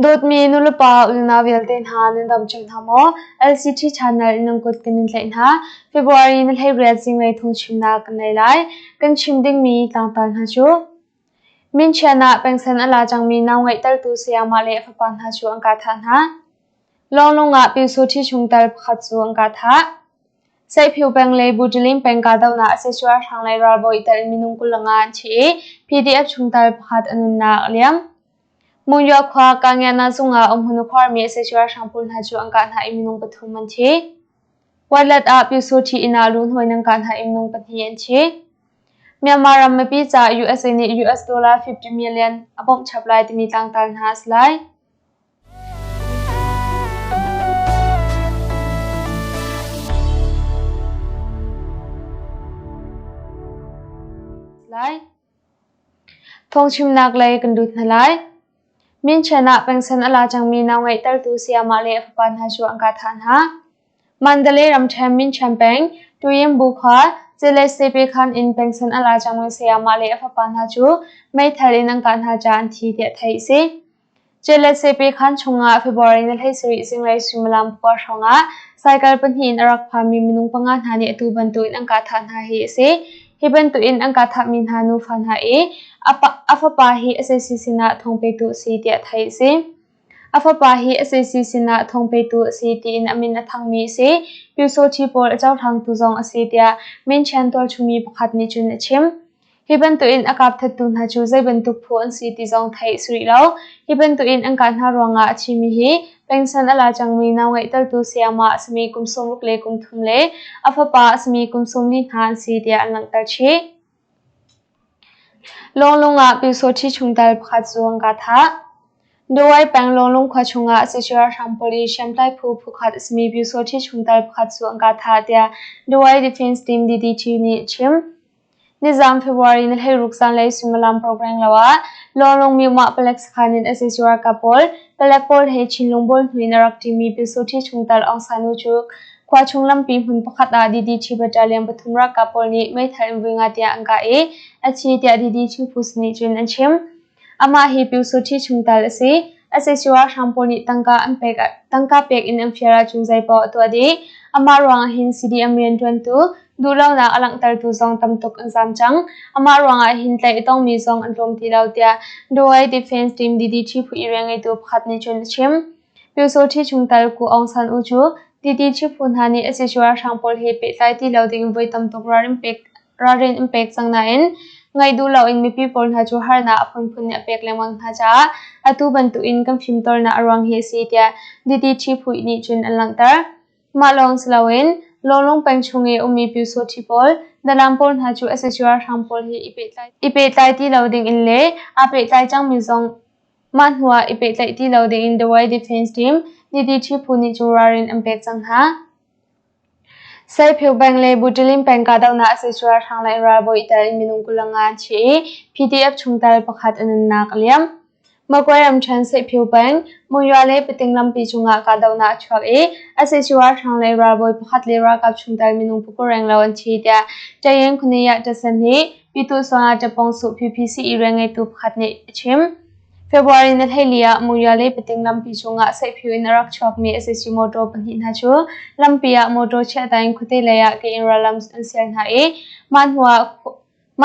Dawtmi nulepa unau vialte hna nan dam cio hna maw? LCT channel in nan kut kan in tlaih hna. February ni 18 zinglei phungchimnak kan nei lai. Kan chim dingmi tlangtar hna cu Minchian ah pengsan a la cangmi nau ngeihtertu sayamah le a fapa hna cu an kah thah hna. Lawnglung ah Pyusawṭhi chungtel pakhat cu an kah thah. Seihphiu peng le Buṭilin peng kahdohnak a si hranglei ralbawi i tel in minung 25 an thi i PDF chungtel pakhat a nunnak a liam. Monywa khua Kangyana zung ah umhmun a khuarmi a si ralhrang pawl hna cu an kah hna i minung pathum an thi. Whitelet ah Pyusawṭhi inn ah lunhoi an kah hna i minung pahnih an thi. Myanmar ram mipi caah USA nih US dollar 50 million a bawmh chap lai timi tlangtar hna a si lai. Lai. Phungchimnak lei kan lut hna lai. Minchen ah pengsan a la cangmi nau ngeihtertu sayamah le a fapa hna cu an kah thah hna. Mandalay ramṭhen Minchen peng, Tuyimbu khua, Celeste khan in pengsan a la cangmi sayamah le a fapa hna cu meithal in an kah hna caah an thi tiah theih a si. Celeste khan chungah February ni 17 zinglei suimilam pakua hrawngah cycle pahnih in a rak phanmi minung panga hna nih atu bantukin an kah thah hna hi a si. Hi bantukin an kah thahmi hna nufa hna i a fapa hi sac sinah thawngpetu a si tiah theih a si. A fapa hi sac sinah thawngpetu a si tiin a min a thangmi a si. Pyusawṭhi pawl a cohlangtu zong a si tiah Minchian tualchungmi pakhat nih cun a chim. Hi bantukin a kapthattu hna cu zei bantuk phu an si ti zong theih a si rih lo. Hi bantukin an kah hna ruangah a thimi hi pengsan a la cangmi nau ngeihtertu sayamah a simi kum 60 le kum thum le a fapa a simi kum 40 hna an si tiah an langhter chih. Lawnglung ah Pyusawṭhi chungtel pakhat cu an kah thah. Dawai peng Lawnglung khua chungah sac ralhrang pawl i hriamtlai phu phukhat a simi Pyusawṭhi chungtel pakhat cu an kah thah tiah Dawai Defense Team DDT nih a chim. Nizaan February ni 16 zanlei suimilam program lo ah Lawnglung Myomah palek sakhan in sac ralkap pawl palek pawl he Chinlung bawl hnu in a rak ṭimi Pyusawṭhi chungtel Aung San Oo cu Khua chung lampi hmun pakhat ah DDT battalion pathum ralkap pawl nih meithal in vui nga tiah an kah i a thi tiah DDT phu nih cun an chim. Amah hi Pyusawṭhi chungtel a si. Sac ralhrang pawl nih tangka an pek tangka pek in an fial ahcun zeipaoh a tuah dih. Amah ruangah hin CDM rianṭuantu duhlonak a langhtertu zong tam tuk an zaam cang. Amah ruangah hin tlaih a tongmi zong an tlawm ti lo tiah Dawei Defense Team DDT phu i rianngeitu pakhat nih cun a chim. Pyusawṭhi chungtel Ku Aung San Oo cu TT phu hna nih sac ralhrang pawl he pehtlai ti lo ding voi tam tuk ralrin an pek cang nain ngaih duh loin mipi pawl hna cu harnak a phunphun nih a pek lengmang hna caah atu bantukin kan fimtawlnak a ruang hi a si tiah DT phu nih cun an langhter. Mah lawng si loin Lawnglung peng chung i ummi Pyusawṭhi pawl, dalang pawl hna cu sac ralhrang pawl he i pehtlai ti lo dingin le aa pehtlai cangmi zong Mah hnuah i pehtlaih ti lo dingin The White Defense Team DDT phu nih cu ralrin an pek cang hna. Saipheu Bank le Buṭilin peng kahdohnak a si ralhrang le ralbawi i tel in minung 25 an thi i PDF chungtel pakhat a nunnak a liam. Magway ramṭhen Saipheu peng Monywa le Pating lampi cungah kahdohnak a chuak i sac ralhrang le ralbawi pakhat le ralkap chungtel minung pakua renglo an thi tiah Tayin Khuniah Tasan nih Pyituhsuan ah Ṭapawng Suh PPC i rianngeitu pakhat nih a chim. February ni 14 ah Muya le Pating lampi cungah Seihphiu in a rak chuakmi sac motor pahnih hna cu lampi ah motor chiahta in khuate lei ah ke in rallam an sial hna i mah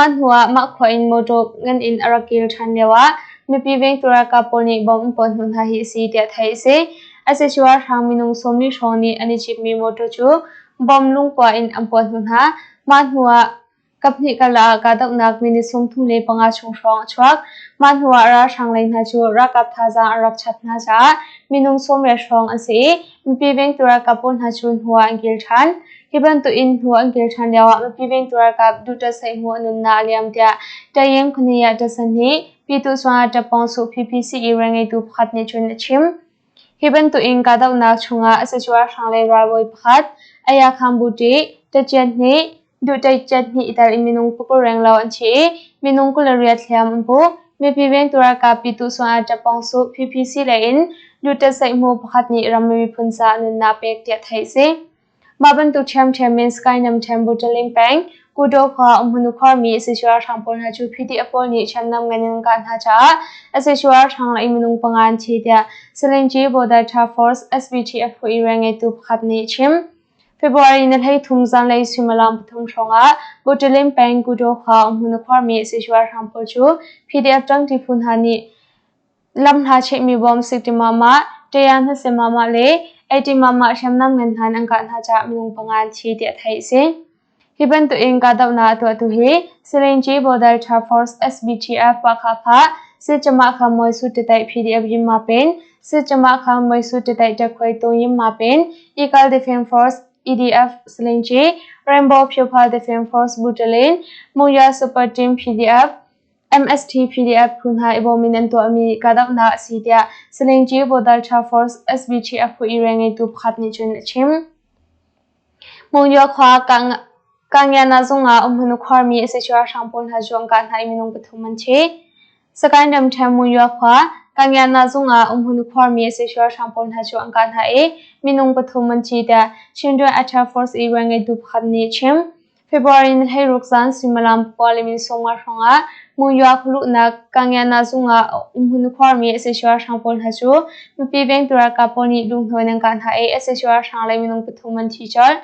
hnuah mah khua in motor ngan in a rak kir ṭhan lioah mipi vengtu ralkap pawl nih bomb an puah hnawh hna hi a si tiah theih a si. Sac ralhrang minung 40 hrawng nih an i citmi motor cu bomb lungkua in an puah hnawh hna. Mah hnuah Kaphnih karlak ah kahdohnak minute 35 chung hrawng a chuak. Mah hnuah ralhrang lei hna cu ralkap thazaang an rak chap hna caah minung 80 hrawng an si i mipi vengtu ralkap pawl hna cu hnuah an kir ṭhan. Hi bantukin hnu an kir ṭhan lioah mipi vengtu ralkap Duta Seihmu a nunnak a liam tiah Tayin Khuaniah Tasan nih Pyituhsuan Ṭapawng Suh PPC i rianngeitu pakhat nih cun a chim. Hi bantukin kahdohnak chungah sac ralhrang le ralbawi pakhat Ayakhan Buṭi, Tacian Hnih, Duhṭaih hnih i tel in minung pakul renglo an thi i minung 28 hliam an pu. Mipi vengtu ralkap Pyituhsuan ah Ṭapawng Suh PPC lei in Duhṭaih Seihmu pakhat nih rammi miphun caah nunnak pek tiah theih a si. Mah bantuk ṭhiamṭhiam in Sky Namṭhen Buṭalin peng, Kudaw khua umhmun khuarmi sac ralhrang pawl hna cu PDF pawl nih hriamnam ngan in an kah hna caah sac ralhrang lei minung panga an thi tiah Salingyi Border Task Force SBTF phu i rianngeitu pakhat nih a chim. February ni 13 zanlei suimilam 3 hrawngah Butterlin peng Kudaw khua umhmun khuarmi sac ralhrang pawl cu PDF ṭangṭi phu hna nih Lam hna chehmi bawm siktimama, ṭaya hnasimama le eitimama hriamnam ngan hna in an kah hna caah minung panga an thi tiah theih a si. Hi bantuk in kahdohnak a tuahtu hi Silinci Border Task Force SBTF Pahkhahphah Sitcamah Khamoi Sutitaih PDF Yimma Pen, Sitcamah Khamoi Sutitaih Ṭakhuai Tung Yimma Pen, Ikal Defense Force EDF Silinci, Rainbow Pyophal Defense Force Butalin, Mungya Super Team PDF, MST PDF phu hna i bawm in an tuahmi kahdohnak a si tiah Salingyi Bodalcha Force SBTF phu i rianngeitu pakhat nih cun a chim. Monywa khua Kangyana zung ah umhmun a khuarmi sac ralhrang pawl hna cu an kah hna i minung pathum an thi. Sagaing ramṭhen Monywa khua Kangyana zung ah umhmun a khuarmi sac ralhrang pawl hna cu an kah hna i minung pathum an thi tiah Chindwin Attack Force i rianngeitu pakhat nih a chim. February ni 16 zan suimilam pakua le min 50 hrawngah Monywa khualuhnak Kangyana zung ah umhmun khuarmi sac ralhrang pawl hna cu mipi vengtu ralkap pawl nih lunghnuai in an kah hna i sac ralhrang lei minung pathum an thi colh.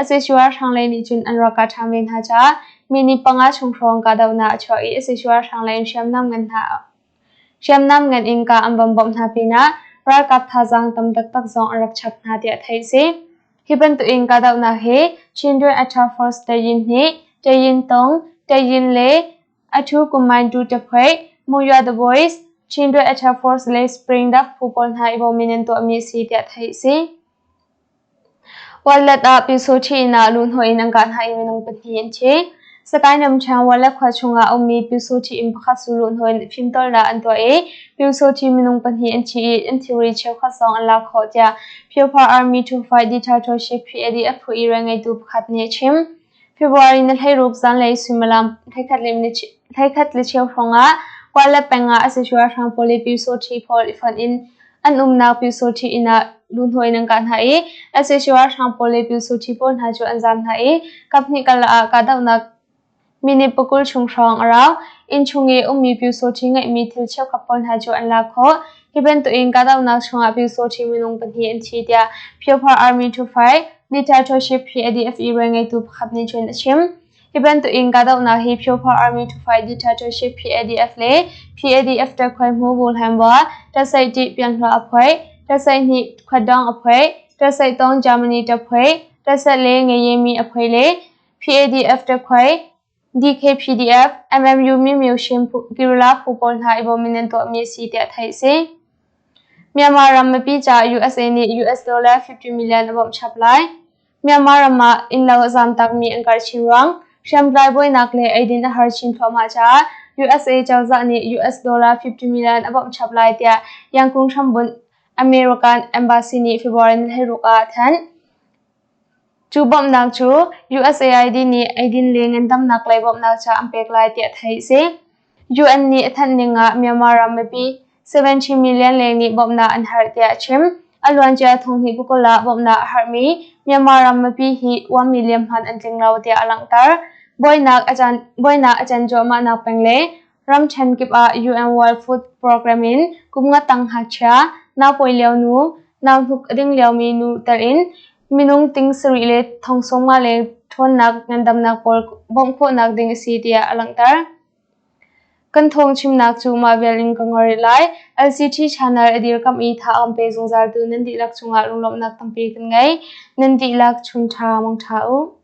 Sac ralhrang lei nih cun an rak kah ṭhan ve hna caah minute panga chung hrawng kahdohnak a chuak i sac ralhrang lei in hriamnam ngan hna hriamnam ngan in kah an von bawmh hna pinah ralkap thazaang tam taktak zong an rak chap hna tiah theih a si. Hi bantukin kahdohnak hi Chindwin Attack Force Tayin nih Tayin Tong, Tayin le Athu Kumaintu Taphoi, Monywa The Voice, Chindwin Attack Force le Spring Duck phu pawl hna i bawm in an tuahmi a si tiah theih a si. Wallet ah Pyusawṭhi inn ah luhhnawh in an kah hna i minung pahnih an thi. Sagaing ramṭhen Wallet khua chungah a ummi Pyusawṭhi inn pakhat cu luhhnawh in fimtawlnak an tuah i Pyusawṭhi minung pahnih an thi i an thilri cheukhat zong an lak khawh tiah Pyophar Army to Fight Dictatorship PAD a phu i rianngeitu pakhat nih a chim. February ni 16 zanlei suimilam 11 le cheu hrawngah Kuala peng ah a sac ralhrang pawl le Pyusawṭhi pawl i fonh in an umnak Pyusawṭhi inn ah luhhnawh in an kah hna i sac ralhrang pawl le Pyusawṭhi pawl hna cu an zaam hna i kaphnih karlak ah kahdohnak minute 20 chung hrawng a rau. Inn chung i ummi Pyusawṭhi ngeihmi thil cheukhat pawl hna cu an lak khawh. Hi bantukin kahdohnak chungah Pyusawṭhi minung pahnih an thi tiah Pyophar Army to Fight Dictatorship PADF i rianngeitu pakhat nih cun a chim. Hi bantukin kahdohnak hi Pyophar Army to Fight Dictatorship PADF le PADF Takhoi-hmu Bulhaimwa, Tasaih Pianhluah a phoih, Tasaih hnih Khuadawng a phoih, Tasaih tawng Germany taphoih, Tasaih le Ngayemi a phoih le PADF Takhoi, DKPDF, MMU Mimyo Shin Guerrilla phu pawl hna i bawm in an tuahmi a si tiah theih a si. Myanmar ram mipi caah USA nih US dollar 50 million a bawmh chap lai. Myanmar ram ah innlo a zamtakmi an karh chin ruang hriamtlai buainak le eidin a har chin thluahmah caah USA cozah nih US dollar 50 million a bawmh chap lai tiah Yangon hrambunh American Embassy nih February ni 16 ah a thanh. Cu bawmhnak cu USAID nih eidin le ngandamnak lei bawmhnak caah an pek lai tiah theih a si. UN nih a thanh ning ah Myanmar ram mipi 70 million leng nih bawmhnak an herh tiah a chim. A luancia thonghnih pakul ah bawmhnak a herhmi Myanmar ram mipi hi 1 million hmanh an tling lo tiah a langhter. Buainak a can, buainak a can cuahmahnak peng le ramṭhen kip ah UN World Food Program in kum nga tang ngakchia, naupawi lio nu, nauhnuk a ding liomi nu tel in minung ting sarih le thong sawmnga leng ṭhawnnak ngandamnak pawl bawmh khawhnak ding a si tiah a langhter. Kan thawngchimnak cu mah vial in ka ngor rih lai. LCT channel a dirkamh i tha kan pe zungzaltu nan dihlak cungah lunglawmhnak tampi kan ngei. Nan dihlak chun ṭha mangṭha u.